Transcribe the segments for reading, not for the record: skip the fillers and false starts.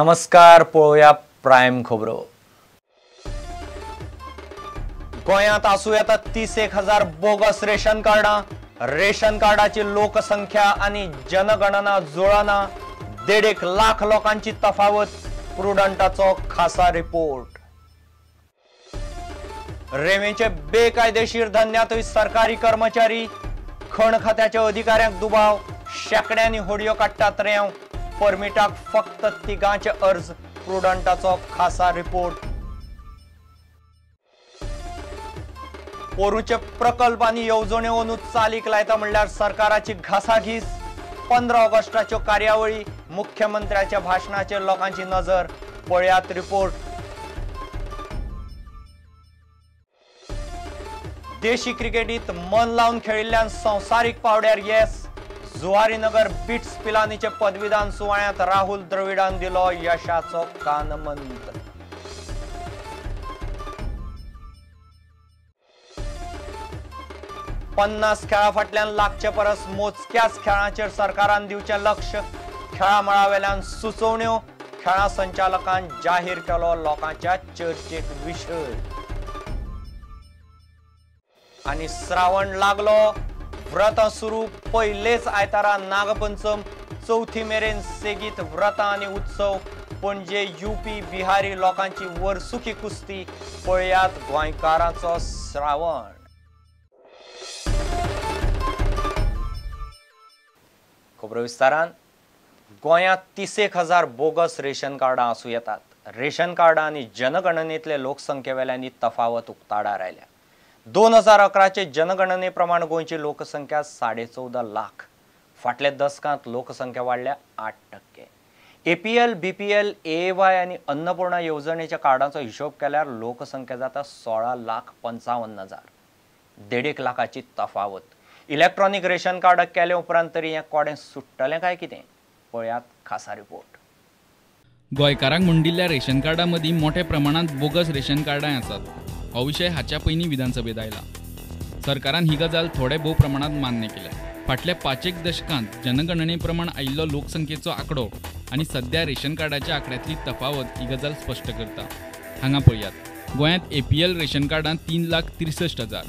नमस्कार, पळोवया प्रायम खबरो. गोंयांत आसूं येता 31,000 बोगस रेशन कार्डां. रेशन कार्डाची लोकसंख्या आनी जनगणना जुळना. 1.5 लाख लोकांची तफावत. प्रुडंटाचो खासा रिपोर्ट. रेंवेचे बेकायदेशीर धंद्यातूय सरकारी कर्मचारी. खण खात्याच्या अधिकाऱ्यांक दुबाव. शेकड्यांनी होडयो काडटात रेंव. परमिटाक फक्त 3 अर्ज. प्रुडंटाचो खासा रिपोर्ट. पोरूचे प्रकल्प आनी येवजण्यो अंदू चालीक लायता म्हणल्यार सरकाराची घासाघीस. 15 ऑगस्टाच्यो कार्यावळी. मुख्यमंत्र्याच्या भाशणाचेर लोकांची नजर. पळयात रिपोर्ट. देशी क्रिकेटीत मन लावन खेळिल्ल्यान संवसारीक पावड्यार येस. जुवारीनगर बिट्स पिलानीचे पदवीदान सुवाळ्यांत राहुल द्रविडान दिलो यशाचो कानमंत्र. 50 खेळां फाटल्यान लागचे परस मोजक्याच खेळांचेर सरकारान दिवचें लक्ष. खेळां मळावेल्यान सुचोवण्यो. खेळां संचालकान जाहीर केलो लोकांच्या चर्चेक विशय. आनी श्रावण लागलो, व्रतां सुरू. पयलेच आयतारा नागपंचम. चवथी मेरेन सेगीत व्रतां आनी उत्सव. पणजे युपी बिहारी लोकांची वर्सुकी कुस्ती. पळयात गोंयकारांचो श्रावण. खबरो विस्तारान. गोंयांत 31,000 बोगस रेशन कार्डां आसूं येतात. रेशन कार्डां आनी जनगणनेतले लोकसंख्येवेल्यान ही तफावत उक्ताडार आयल्या. 2011चे जनगणने प्रमाण गोंयची लोकसंख्या 14.5 लाख. फाटल्या दसकांत लोकसंख्या वाडल्या 8%. एपीएल, बीपीएल, एएवाय आनी अन्नपूर्णा येवजणेच्या कार्डांचो हिशोब केल्यार लोकसंख्या जाता 16,55,000. 1.5 लाखाची तफावत. इलेक्ट्रॉनिक रेशन कार्ड केले उपरांत तरी हें कोडें सुट्टलें काय कितें? पळयात खासा रिपोर्ट. गोंयकारांक म्हूण दिल्ल्या रेशन कार्डां मदीं मोठ्या प्रमाणांत बोगस रेशन कार्डां आसात. हो विशय हाच्या पयलीं विधानसभेत आयला. सरकारान ही गजाल थोडे भोव प्रमाणांत मान्य केल्या. फाटल्या 5 दशकांत जनगणने प्रमाण आयिल्लो लोकसंख्येचो आंकडो आनी सद्या रेशन कार्डाच्या आंकड्यांतली तफावत ही गजाल स्पश्ट करता. हांगा पळयात, गोंयांत एपीएल रेशन कार्डां 3,63,000,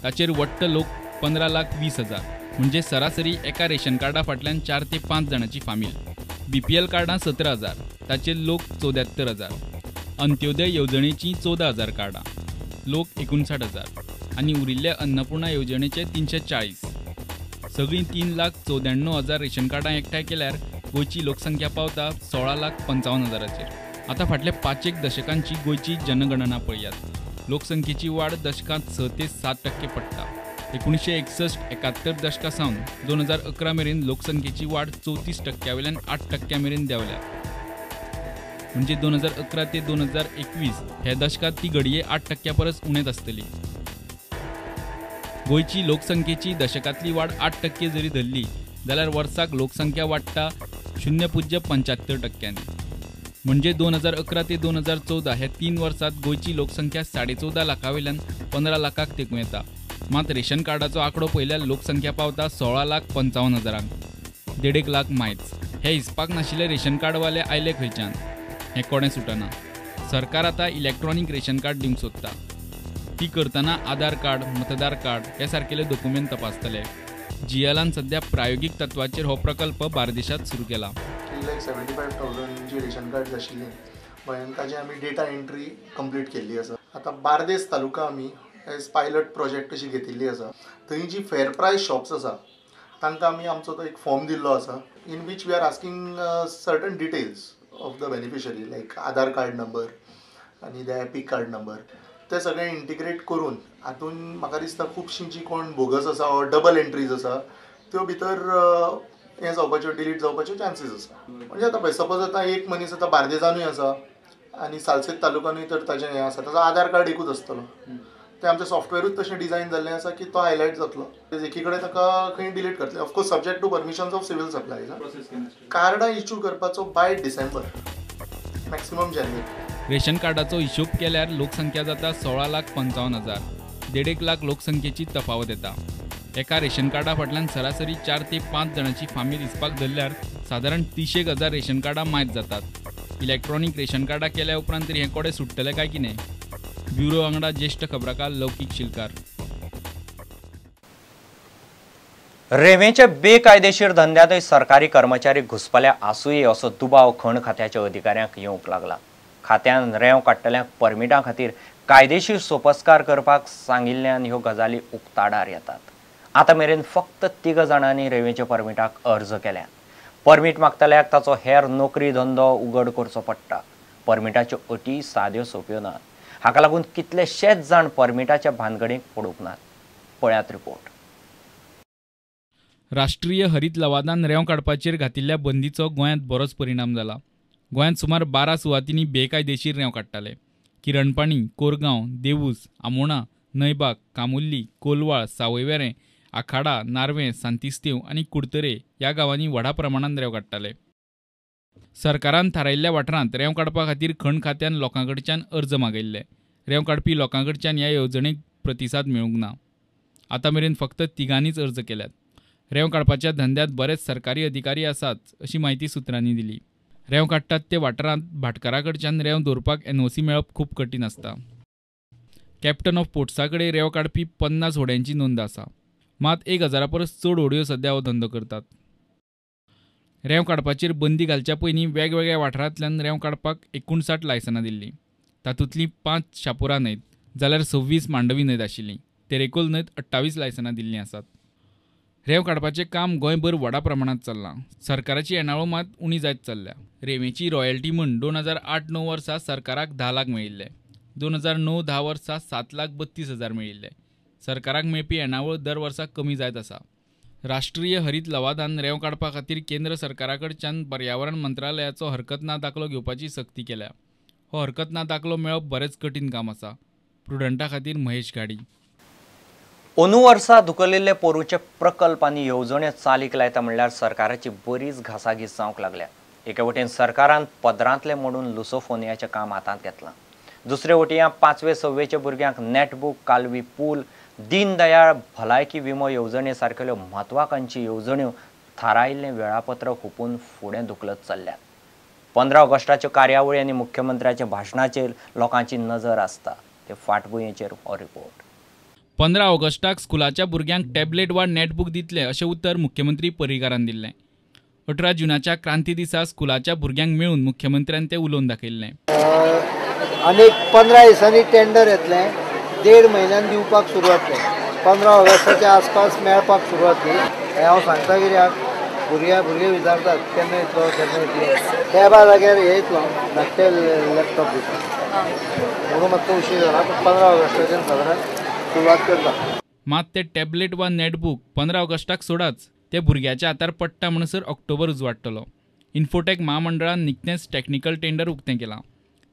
ताचेर वट्ट लोक 15,20,000, म्हणजे सरासरी एका रेशन कार्डा फाटल्यान 4 ते 5 जाणांची फामील. बीपीएल कार्डां 17,000, ताचेर लोक 74,000. अंत्योदय येवजणेचीं 14,000 कार्डां, लोक 59,000 आनी उरिल्ले अन्नपूर्णा येवजणेचे 340. सगळीं 3,94,000 रेशन कार्डां एकठांय केल्यार गोंयची लोकसंख्या पावता 16,55,000चेर. आतां फाटल्या 5 दशकांची गोंयची जनगणना पळयात. लोकसंख्येची वाड दशकांत 6 ते 7% पडटा. 1961-71 दशका सावन 2011 मेरेन लोकसंख्येची वाड 34% वयल्यान 8% मेरेन देंवल्या. म्हणजे 2011 ते 2021 ह्या दशकांत ती घडये 8% परस उणेंच आसतली. गोंयची लोकसंख्येची दशकांतली वाड 8% जरी धरली जाल्यार वर्साक लोकसंख्या वाडटा 0.75%. म्हणजे 2011 ते 2014 ह्या 3 वर्सांत गोंयची लोकसंख्या 14.5 लाखां वयल्यान 15 लाखांक तेंकूं येता. मात रेशन कार्डाचो आंकडो पळयल्यार लोकसंख्या पावता 16,55,000, 1.5 लाख मायज. हे हिसपाक नाशिल्ले रेशन कार्डवाले आयले खंयच्यान हें कोणें सुटना. सरकार आतां इलेक्ट्रॉनीक रेशन कार्ड दिवंक सोदता. ती करतना आधार कार्ड, मतदार कार्ड हे सारकेले दोकुमेंत तपासतले. जीएलान सद्या प्रायोगीक तत्वाचेर हो प्रकल्प बार्देशांत सुरू केला. 3,75,000 जी रेशन कार्ड आशिल्लीं गोंयांत, ताची आमी डेटा एंट्री कंप्लीट केल्ली आसा. आतां बार्देस तालुका आमी एज पायलट प्रोजेक्ट अशी घेतिल्ली आसा. थंय जी फेर प्रायस शॉप्स आसा तांकां आमी आमचो तो एक फॉर्म दिल्लो आसा, in which we are asking certain details of the beneficiary like Aadhaar card number आनी the EPIC card number. ते सगळे इंटिग्रेट करून हातून म्हाका दिसता खुबशीं जीं कोण बोगस आसा ऑर डबल एंट्रीज आसा त्यो भितर हें जावपाच्यो, डिलीट जावपाच्यो चान्सीस आसा. म्हणजे आतां पळय, सपोज आतां एक मनीस आतां बार्देजानूय आसा आनी सालसेत तालुकानूय तर ताजें हें आसा, ताजो आधार कार्ड एकूच आसतलो. तें आमचें सॉफ्टवेरूच तशें डिजायन जाल्लें आसा की तो हायलायट जातलो. एकी कडेन ताका खंय डिलीट करतले. Of course subject to permissions of civil supplies. कार्डां इश्यू करपाचो बाय डिसेंबर, मॅक्सिमम जानेवारी. रेशन कार्डाचो हिशोब केल्यार लोकसंख्या जाता 16,55,000. 1.5 लाख लोकसंख्येची तफावत येता. एका रेशन कार्डा फाटल्यान सरासरी 4 ते 5 जाणांची फामील हिसपाक धरल्यार सादारण 30,000 रेशन कार्डां मायज जातात. इलेक्ट्रॉनिक रेशन कार्डां केल्या उपरांत तरी हें कोडे सुट्टलें काय कितें? ब्युरो वांगडा ज्येश्ठ खबराकार लौकीक शिलकार. रेंवेच्या बेकायदेशीर धंद्यांतय सरकारी कर्मचारी घुसपल्या आसुये असो दुबाव खण खात्याच्या अधिकाऱ्यांक येवंक लागला. खात्यान रेंव काडटल्यांक परमिटां खातीर कायदेशीर सोपस्कार करपाक सांगिल्ल्यान ह्यो गजाली उक्ताडार येतात. आतां मेरेन फक्त 3 जाणांनी रेंवेच्या परमिटाक अर्ज केल्यात. परमीट मागतल्याक ताचो हेर नोकरी धंदो उगड करचो पडटा. परमिटाच्यो अटी साद्यो सोंप्यो नात. हाका लागून कितलेशेच जाण परमिटाच्या भानगडीक पडूंक नात. पळयात रिपोर्ट. राष्ट्रीय हरीत लवादान रेंव काडपाचेर घातिल्ल्या बंदीचो गोंयांत बरोच परिणाम जाला. गोंयांत सुमार 12 सुवातींनी बेकायदेशीर रेंव काडटाले. किरणपाणी, कोरगांव, देवूस, आमोणा, नयबाग, कामुल्ली, कोलवाळ, सावयवेरें, आखाडा, नार्वें, सांतिस्तेव आनी कुडतरे ह्या गांवांनी व्हडा प्रमाणांत रेंव काडटाले. सरकारान थारायिल्ल्या वाठारांत रेंव काडपा खातीर खण खात्यान लोकां कडच्यान अर्ज मागयल्ले. रेंव काडपी लोकां कडच्यान ह्या येवजणेक प्रतिसाद मेळूंक ना. आतां मेरेन फक्त 3 अर्ज केल्यात. रेंव काडपाच्या धंद्यांत बरेच सरकारी अधिकारी आसात अशी म्हायती सुत्रांनी दिली. रेंव काडटात ते वाठारांत भाटकारा कडच्यान रेंव दवरपाक एनओसी मेळप खूब कठीण आसता. कॅप्टन ऑफ पोर्ट्सा कडेन रेंव काडपी 50 होड्यांची नोंद आसा. मात 1000 परस चड होडयो सध्या हो धंदो करतात. रेंव काडपाचेर बंदी घालच्या पयलीं वेगवेगळ्या वाठारांतल्यान रेंव काडपाक 59 लायसनां दिल्लीं. तातूंतलीं 5 शापोरा न्हंयत जाल्यार 26 मांडवी न्हंयत आशिल्लीं. तेरेकोल न्हंयत 28 लायसनां दिल्लीं आसात. रेंव काडपाचें काम गोंयभर व्हडा प्रमाणांत चल्लां. सरकाराची येणावळ मात उणी जायत चल्ल्या. रेंवेची रॉयल्टी म्हूण 2008-9 वर्सा सरकाराक 10 लाख मेळिल्ले. 2009-10 वर्सा 7,32,000 मेळिल्ले. सरकाराक मेळपी येणावळ दर वर्सा कमी जायत आसा. राष्ट्रीय हरीत लवादान रेंव काडपा खातीर केंद्र सरकारा कडच्यान पर्यावरण मंत्रालयाचो हरकत ना दाखलो घेवपाची सक्ती केल्या. हो हरकत ना दाखलो मेळप बरेंच कठीण काम आसा. प्रुडंटा खातीर महेश घाडी. अंदू वर्सा धुकलिल्ले पोरूचे प्रकल्प आनी येवजण्यो चालीक लायता म्हणल्यार सरकाराची बरीच घासाघीस जावंक लागल्या. एके वटेन सरकारान पदरांतले मोडून लुसोफोनियाचें काम हातांत घेतलां. दुसरे वटेन 5वे 6वेच्या भुरग्यांक नॅटबूक, कालवी पूल, दीनदयाळ भलायकी विमो येवजणे सारकेल्यो म्हत्वाकांक्षी येवजण्यो थारायिल्लें वेळापत्रक हुपून फुडें धुकलत चल्ल्यात. 15 ऑगस्टाच्यो कार्यावळी आनी मुख्यमंत्र्याच्या भाशणाचेर लोकांची नजर आसता. ते फाटभुंयेचेर हो रिपोर्ट. 15 ऑगस्टाक स्कुलाच्या भुरग्यांक टॅबलेट वा नॅटबूक दितले अशें उतर मुख्यमंत्री पर्रीकारान दिल्लें. 18 जुनाच्या क्रांती दिसा स्कुलाच्या भुरग्यांक मेळून मुख्यमंत्र्यान तें उलोवन दाखयल्लें. आनी 15 दिसांनी टेंडर येतलें, 1.5 म्हयन्यान दिवपाक सुरवात जातली. 15 ऑगस्टाच्या आसपास मेळपाक सुरवात जातली. हांव सांगता कित्याक भुरगे विचारतात केन्ना येतलो केन्ना येतलो. टॅबा जाग्यार हे येतलो धाकटे लॅपटॉप दिता म्हणून मातसो उशीर जाला, पूण 15 ऑगस्टाच्यान सादारण सुरवात करता. मात ते टॅबलेट वा नॅटबूक 15 ऑगस्टाक सोडाच, ते भुरग्याच्या हातार पडटा म्हणसर ऑक्टोबर उजवाडटलो. इन्फोटॅक म्हामंडळान निकतेंच टॅक्निकल टेंडर उक्तें केलां.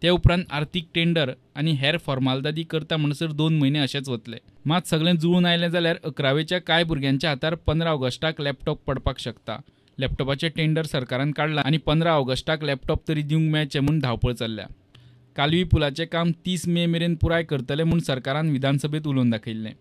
ते उपरांत आर्थीक टेंडर आनी हेर फॉर्मालदादी करता म्हणसर 2 म्हयने अशेंच वतले. मात सगळें जुळून आयलें जाल्यार 11वेच्या कांय भुरग्यांच्या हातार 15 ऑगस्टाक लॅपटॉप पडपाक शकता. लॅपटॉपाचें टेंडर सरकारान काडलां आनी 15 ऑगस्टाक लॅपटॉप तरी दिवंक मेळचें म्हूण धांवपळ चल्ल्या. कालवी पुलाचें काम 30 मे मेरेन पुराय करतले म्हूण सरकारान विधानसभेत उलोवन दाखयल्लें.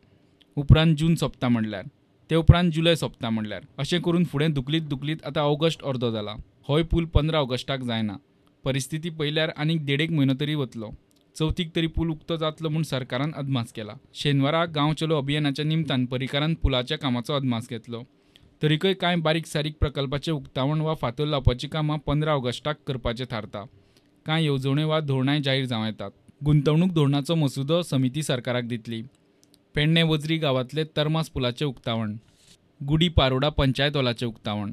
उपरांत जून सोंपता म्हणल्यार, ते उपरांत जुलय सोंपता म्हणल्यार, अशें करून फुडें धुकलीत धुकलीत आतां ऑगस्ट अर्दो जाला. होय पूल 15 ऑगस्टाक जायना. परिस्थिती पळयल्यार आनीक 1.5 म्हयनो तरी वतलो. चवथीक तरी पूल उक्तो जातलो म्हूण सरकारान अदमास केला. शेनवारा गांव चलो अभियानाच्या निमतान पर्रीकारान पुलाच्या कामाचो अदमास घेतलो. तरीकय कांय बारीक सारीक प्रकल्पाचें उक्तावण वा फातर लावपाचीं कामां 15 ऑगस्टाक करपाचें थारता. कांय येवजण्यो वा धोरणांय जाहीर जावं येतात. गुंतवणूक धोरणाचो मसुदो समिती सरकाराक दितली. पेडणे वजरी गांवांतले तरमास पुलाचें उक्तावण, गुडी पारोडा पंचायत हॉलाचें उक्तावण,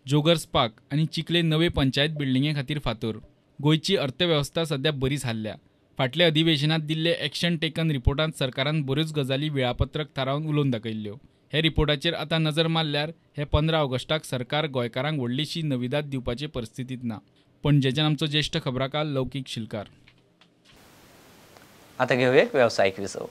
जोगर्स पार्क आनी चिखले नवे पंचायत बिल्डिंगे खातीर फातोर. गोंयची अर्थवेवस्था सध्या बरीच हाल्ल्या. फाटल्या अधिवेशनांत दिल्ले एक्शन टेकन रिपोर्टांत सरकारान बऱ्योच गजाली वेळापत्रक थारावन उलोवन दाखयल्ल्यो. हे रिपोर्टाचेर आतां नजर मारल्यार हे 15 ऑगस्टाक सरकार गोंयकारांक व्हडलीशी नविदाद दिवपाचे परिस्थितींत ना. पणजेच्यान आमचो ज्येश्ठ खबराकार लौकीक शिलकार. आतां घेवया एक वेवसायीक विसव.